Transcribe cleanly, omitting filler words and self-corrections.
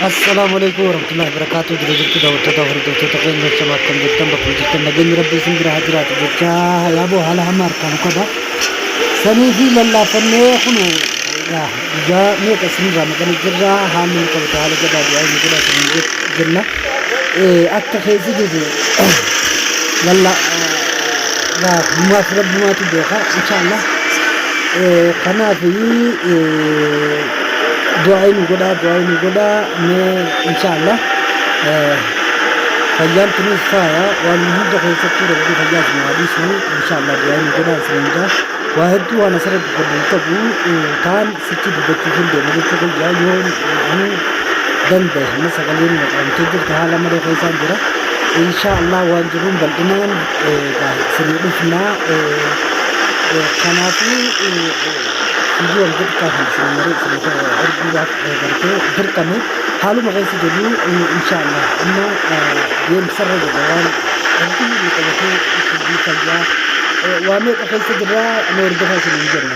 Assalaamu alaikum warahmatullahi wabarakatuh. Jira jirtu daawwattoota hordoftoota keenya shama akkam jirtan bakkuma jirtan nageenyi rabbi isin bira haa jiraatu jecha yaaboo haala hamaa harkaan qaba. Sanii fi lallaafannee kun guyyaa meeqa isinirraa maqanii jirra haalli nu qabate haala jabaa du'aa nu godhaa isin jenna. Akka keessa jirru lallaa numaaf rabbumaatu beeka inshaallah. Kanaaf du'aa'ii nu godhaa du'aa'ii nu godhaa mee inshaallah fayyaan tunis faaya waan hunda keessattuu rabbi fayyaa isin haa dhiisu inshaallah du'aa'ii nu godhaa isiniin jaa waa hedduu waan asirra dubbadhu hin qabu taan sichi dubbachuuf hin deema jechuu kiyya yoo anu danda'e amma sagaleen maqaamtee jirti haala malee keessaan jira inshaallah waan jiruun bal'inaan isinii dhufnaa kanaafuu viidiyoo hanga xiqqaa kan isin maree isin erguudhaaf gartee dirqame haaluma keessa jirru inshaallah amma deemsarra jirra waan hedduu nu qabatee dhukkubbii fayyaa waa meeqa keessa jirra nu hordofaa isin hin jenna.